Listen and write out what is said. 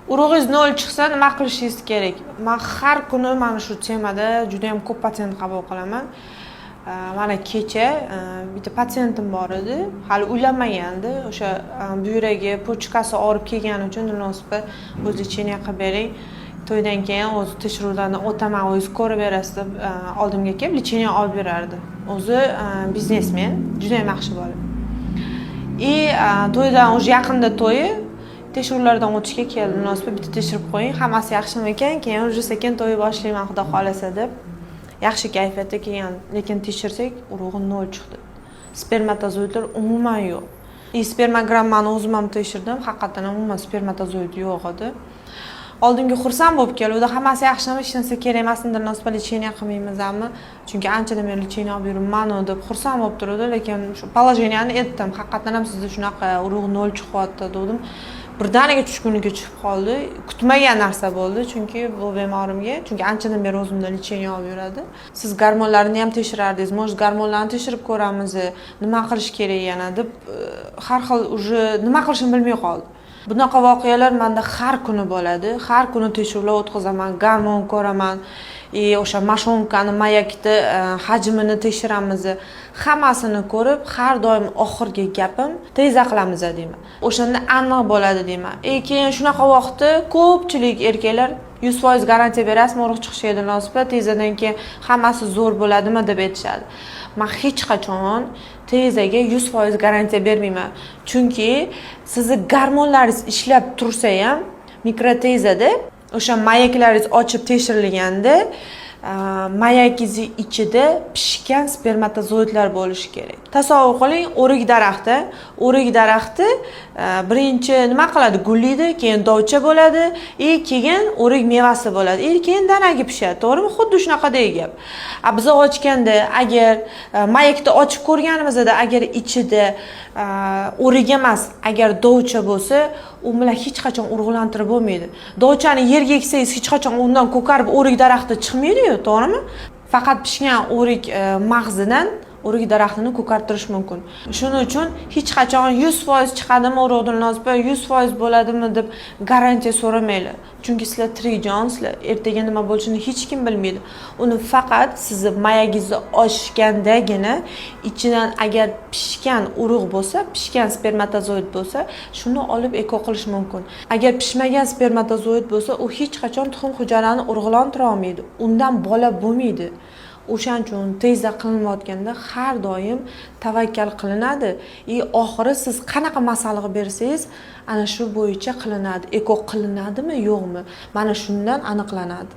Urug'ingiz nol chiqsa, nima qilishingiz kerak? Man har kuni mana shu temada juda yam ko'p patsient qabul qilaman. Mana kecha bitta patsientim bor edi, hali uylanmagandi. O'sha buyragi, почка si og'rib kelgani uchun: "Dilnoz opa, o'zi лечение qilib bering, to'ydan keyin o'zi tekshiruvlardan o'taman, o'zingiz ko'rib berasiz", deb oldimga kelib лечение olib berardi. O'zi biznesmen, judayam yaxshi bola. И to'ydan уже yaqinda to'yi, tekshiruvlardan o'tishga keldi. "Dilnoz opa, bitta tekshirib qo'ying, hammasi yaxshimikan, keyin уже sekin to'y boshlayman, xudo xohlasa", deb yaxshi kayfiyatda kelgan. Lekin tekshirsak, urug'i nol chiqdi, spermatozoidlar umuman yo'q. И spermogrammani o'zim ham tekshirdim, haqiqatdan ham umuman spermatozoid yo'q edi. Oldimga xursand bo'lib keluvdi: "Hammasi yaxshimi, hech narsa kerak emasmi, Dilnoz opa, лечение qilmaymizmi, chunki anchadan beri лечение olib yuribmanu", deb xursand bo'lib turuvdi. Lekin shu положение ni aytdim: "Haqiqatdan ham sizda shunaqa, urug' nol chiqyapti", degandim. Birdaniga tushkunlikka tushib qoldi. Kutmagan narsa bo'ldi chunki bu bemorimga, chunki anchadan beri o'zimdan лечение olib yuradi. "Siz gormonlarni ham tekshirardingiz, может, gormonlarni tekshirib ko'ramiz, nima qilish kerak yana?" deb har xil, уже nima qilishini bilmay qoldi. Bunaqa voqealar manda har kuni bo'ladi. Har kuni tekshiruvlar o'tkazaman, gormon ko'raman и o'sha мошонка ni, mayakni hajmini tekshiramiz. Hammasini ko'rib, har doim oxirgi gapim: "ТЕЗА qilamiz", deyman. "O'shanda aniq bo'ladi", deyman. И keyin shunaqa vaqtda ko'pchilik erkaklar: "100% garantiya berasizmi urug' chiqishiga, Dilnoz opa, ТЕЗА dan keyin hammasi zo'r bo'ladimi?" deb aytishadi. Man hech qachon ТЕЗА ga 100% garantiya bermayman, chunki sizni gormonlaringiz ishlab tursa ham, микроТЕЗА da o'sha mayaklaringiz ochib tekshirilganda mayakingizni ichida pishgan spermatozoidlar bo'lishi kerak. Tasavvur qiling, o'rik daraxti. O'rik daraxti birinchi nima qiladi? Gullaydi, keyin dovcha bo'ladi и keyin o'rik mevasi bo'ladi и keyin danagi pishadi, to'g'rimi? Xuddi shunaqadagi gap. A biza ochganda, agar mayakni ochib ko'rganimizda, agar ichida o'rik emas, agar dovcha bo'lsa, u bilan hech qachon urug'lantirib bo'lmaydi. Dovchani yerga eksangiz, hech qachon undan ko'karib o'rik daraxti chiqmaydiyu, to'g'rimi? Faqat pishgan o'rik mag'zidan o'rik daraxtini ko'kartirish mumkin. Shuning uchun hech qachon "100% chiqadimi urug', Dilnoz opa, 100% bo'ladimi?" deb garantiya so'ramanglar, chunki sizlar tirik jonsizlar, ertaga nima bo'lishini hech kim bilmaydi. Uni faqat sizni mayagingizni ochgandagina ichidan agar pishgan urug' bo'lsa, pishgan spermatozoid bo'lsa, shuni olib ЭКО qilish mumkin. Agar pishmagan spermatozoid bo'lsa, u hech qachon tuxum hujayrani urug'lantira olmaydi, undan bola bo'lmaydi. O'shaning uchun ТЕЗА qilinayotganda har doim tavakkal qilinadi и oxiri siz qanaqa masalliq bersangiz, ana shu bo'yicha qilinadi. ЭКО qilinadimi, yo'qmi, mana shundan aniqlanadi.